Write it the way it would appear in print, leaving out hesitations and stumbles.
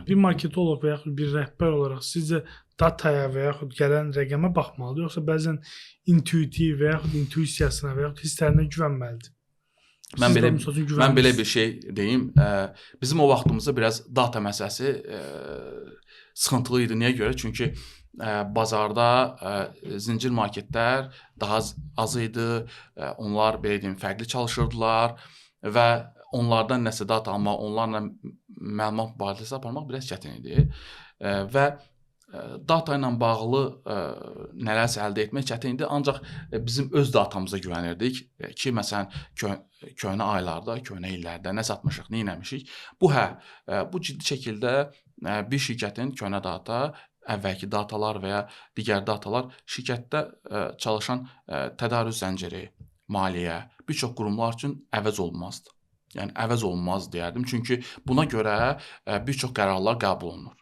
Bir marketoloq və yaxud bir rəhbər olaraq sizcə dataya və yaxud gələn rəqəmə baxmalıdır, yoxsa bəzən intuitiv və yaxud intuisiyasına və yaxud hisslərinə güvənməlidir? Mən Siz belə də misal üçün mən belə güvənmirsiniz. Bir şey deyim. Bizim o vaxtımızda biraz data məsələsi sıxıntılı idi. Niyə görə? Çünki bazarda zincir marketlər daha az idi. Onlar belə deyim, fərqli çalışırdılar və onlardan nəsə data almaq, onlarla məlumat mübadiləsi aparmaq biraz çətin idi. Və data ilə bağlı nələrsə əldə etmək çətin idi. Ancaq bizim öz datamıza güvənirdik ki, məsələn, köhnə aylarda, köhnə illərdə nə satmışıq, nə etmişik. Bu hə, bu ciddi şəkildə bir şirkətin köhnə data, əvvəlki datalar və ya digər datalar şirkətdə çalışan tədarük zənciri, maliyyə, bir çox qurumlar üçün əvəz olunmazdı. Yəni əvəz olunmaz deyərdim. Çünki buna görə bir çox qərarlar qəbul olunur.